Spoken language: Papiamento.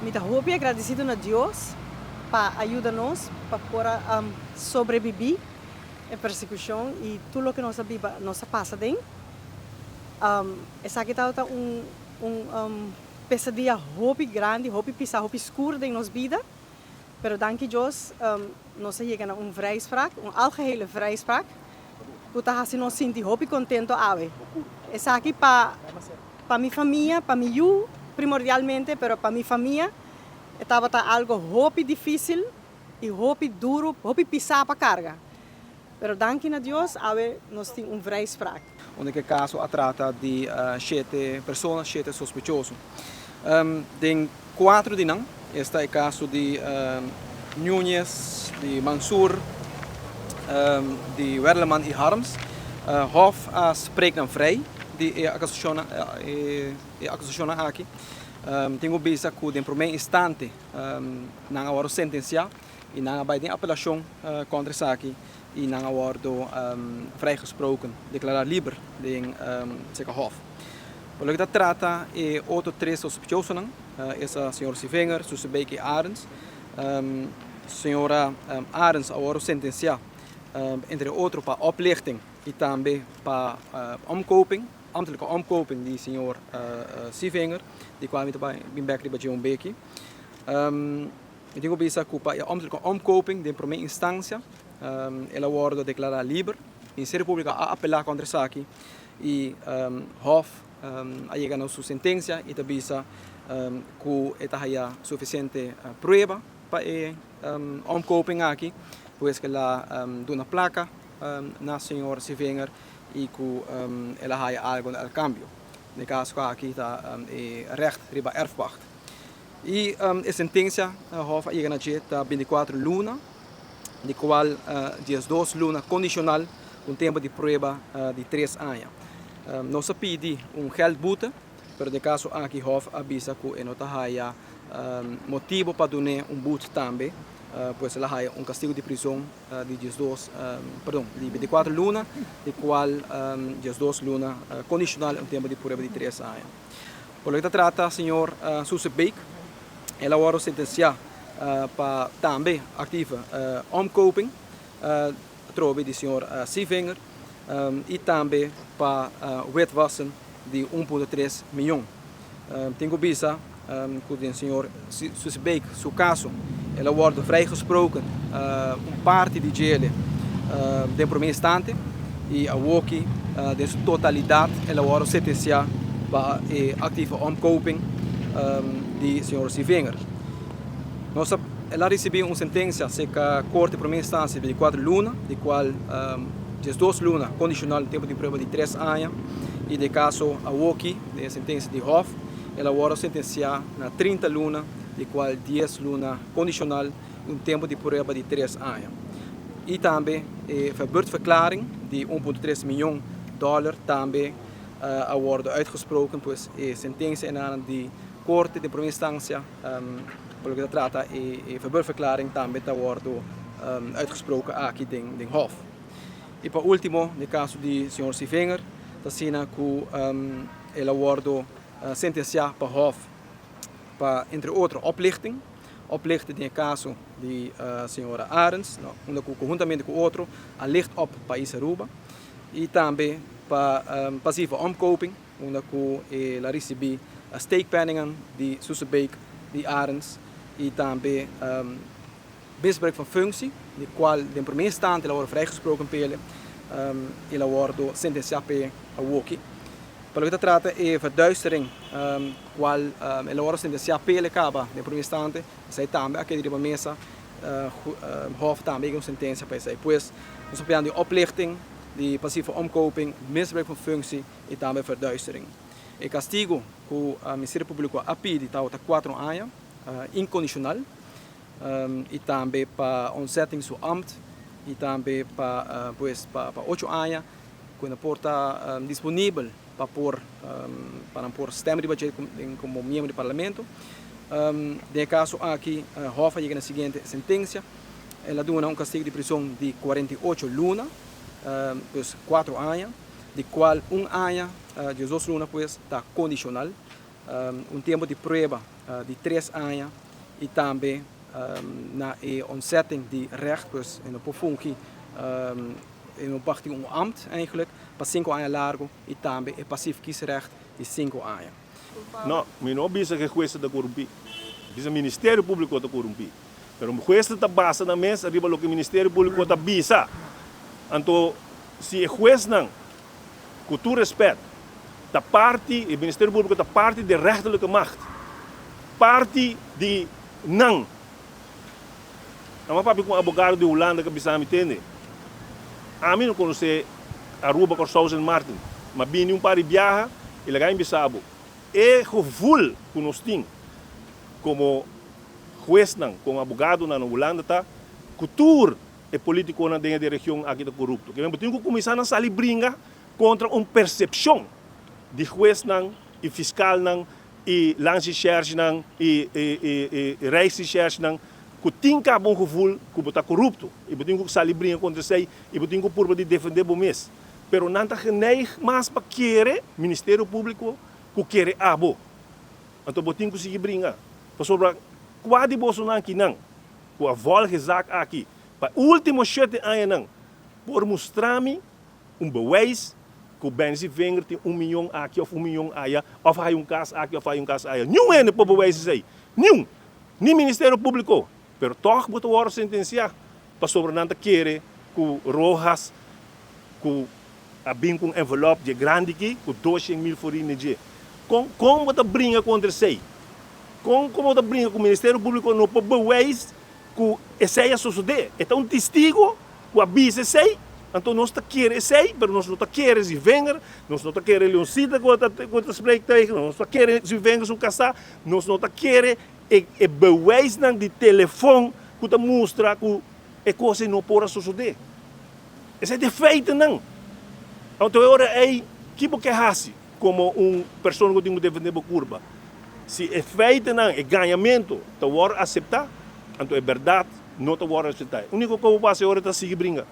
Mi ta hopi agradecido na Dios pa a yuda nos pa por a sobrevivi e persecucion y tur loke nos a biba, nos a pasa den. Esaki tabata un pesadia hopi grandi, hopi pisa, hopi scur den nos bida. Pero danki Dios nos a yega na un vrijspraak, un algehele vrijspraak, cu ta haci nos sinti hopi contento awe. Esaki pa mi famia, pa mi yiu primordialmente, pero pa mi famia, e tabata algo hopi dificil y hopi duro, hopi pisa pa carga. Pero danki na Dios, awe nos tin un vrijspraak. Unda cu e caso a trata di shete persona, shete sospechoso. Den cuatro di nan, esta e caso di Núñez, di Mansur, di Werleman y Harms, Hof a spreek nan vrij di e acusacionnan aki. Tin cu bisa cu den prome instante nan a wordo sentencia y nan a bay den apelacion contra esaki y nan a wordo vrijgesproken, declara liber den cerca Hof. Por loke ta trata e otro tres sospechosonan, esa señor Sievinger, Susebeek y Arends. Señora Arends a wordo sentencia entre otro pa oplichting y tambe pa omkoping, ambtelijke omkoping di señor Sievinger, di cual mi ta bay bin bek riba dje un beki. Mi tin cu bisa cu pa e ambtelijke omkoping den prome instancia el a wordo declara liber. Ministerio Publico a apela contra esaki y Hof a yega na su sentencia y ta bisa cu e ta haya suficiente prueba pa e omkoping aki, pues cu el a duna placa na señor Sievinger y cu el a haya algo al cambio. Den e caso aki ta e recht riba erfpacht. Y e sentencia Hof a yega na dje ta 24 luna, di cual 12 luna condicional cu un tempo di prueba di 3 aña. Nos a pidi un geldboete, pero den caso aki Hof a bisa cu e no ta haya motibo pa dun'e un boete tambe, pues el a haya un castigo di prison di 12, perdon, di 24 luna, di cual 12 luna condicional un tempo di prueba di 3 aña. Por loke ta trata señor Susebeek, el a wordo sentencia pa tambe actieve omkoping atrobe di señor Sievinger y tambe pa witwassen di 1.3 miyon. Tin cu bisa cu den señor Susebeek su caso el a wordo vrijgesproken un parti di djele den prome instante y awoki den su totalidad el a wordo sentencia pa e actieve omkoping di señor Sievinger. Nos a el a ricibi un sentencia cerca Corte Prome Instancia di 24 luna, di cual 12 luna condicional tempo di prueba di 3 aña y den caso awoki den e sentencia di Hof el a wordo sentencia na 30 luna, di cual 10 luna condicional y un tempo di prueba di 3 aña. Y tambe e verbeurdverklaring di 1.3 miyon dollar tambe a wordo uitgesproken, pues e sentencia enanan di Corte den prome instancia pa loke ta trata e verbeurdverklaring tambe ta wordo uitgesproken aki den Hof. Y pa ultimo, den caso di señor Sievinger, ta asina cu el a wordo sentencia pa Hof pa entre otro oplichting, oplichting den e caso di señora Arends, unda cu conhuntamente cu otro a licht op pais Aruba, y tambe pa passieve omkoping, unda cu el a ricibi steekpenningen di Susebeek, di Arends, y tambe misbruik van functie, di cual den prome instante el a wordo vrijgesproken p'ele, el a wordo sentencia p'e awoki. Pa loke ta trata e verduistering, cual el a wordo sentencia p'ele caba den prome instante, esey tambe a keda riba mesa, Hof tambe a yega un sentencia pa esey. Pues, nos ta papiando di oplichting, di passieve omkoping, misbruik van functie y tambe verduistering. E castigo cu Ministerio Publico a pidi tabata 4 aña, incondicional, y tambe pa ontzetting su ambt y tambe pa pues pa 8 aña cu no por ta disponibel pa por pa nan por stem riba dje como miembro di parlamento. Den e caso aki Hof a yega na e siguiente sentencia: el a duna un castigo di prison di 48 luna, pues 4 aña, di cual un aña 12 luna pues ta condicional, un tempo di prueba. di 3 aña i tambe na e ontzetting di recht, pues e no por fungi, e no por tin un ambt eigenlijk pa 5 aña largo i tambe e passief kiesrecht di 5 aña. No, mi no bisa ku e huesnan ta korumpí. Mi bisa Ministerio Públiko ta korumpí. Pero huesnan ta basa nan mes riba loke Ministerio Públiko ta bisa. Anto si e huesnan, ku tur rèspèt, ta parti, e Ministerio Públiko ta parti di e rechterlijke macht, parti di nan. Nan a papia ku un abogado di Hulanda ku a bisa mi, Tende, ami no konosé Aruba, Kòrsou, Sint Maarten, ma bini un par di biaha i laga mi bisa bo, e gevoel ku nos tin komo huesnan, komo abogadonan na Hulanda ta ku tur e politikonan den e region aki ta korupto. Ke men bo tin ku kuminsá na sali bringa kontra un persepshon di huesnan i fiskalnan i landsrecherchenan i rijksrecherchenan ku tin kaba un gevoel ku bo ta korupto i bo tin ku sali bringa kontra esei i bo tin ku purba di defendé bo mes. Pero nan ta geneig mas pa kere Ministerio Públiko ku kere abo. Anto bo tin ku sigui bringa. Pasobra kua di bosonan kinan ku a vòlg e zak aki pa e último shete añanan por mustra mi un bewijs ku Benzi Vinger tin un miyon aki òf un miyon aya òf a haya un kas aki òf a haya un kas aya? Niun hende por bewijs esei. Niun! Ni Ministerio Públiko. Pero tòg bo ta wòrdu sentensiá pasobra nan ta kere ku Rojas ku a bin ku un envelòp dje grandi aki ku doshen mil forin den dje. Kon kon bo ta bringa kontra esei? Kon kon bo ta bringa ku Ministerio Públiko no por bewijs ku esei a sosodé? E ta un testigo ku a bisa esei, anto nos ta kere esei, pero nos no ta kere Zivenger, nos no ta kere Leoncita ku ta ku ta spreek tegen, nos no ta kere Zivenger su kasá, nos no ta kere e e bewijsnan di telefòn ku ta mustra ku e kos ei no por a sosodé. Esei ta e feitennan. Anto e ora ei, ki bo ke hasi komo un persona ku tin ku defendé bo kurpa? Si e feitennan, e gañamentu ta wòrdu aseptá, anto e bèrdat no ta wòrdu aseptá. E úniko kos ku bo por hasi e ora ta sigui bringa.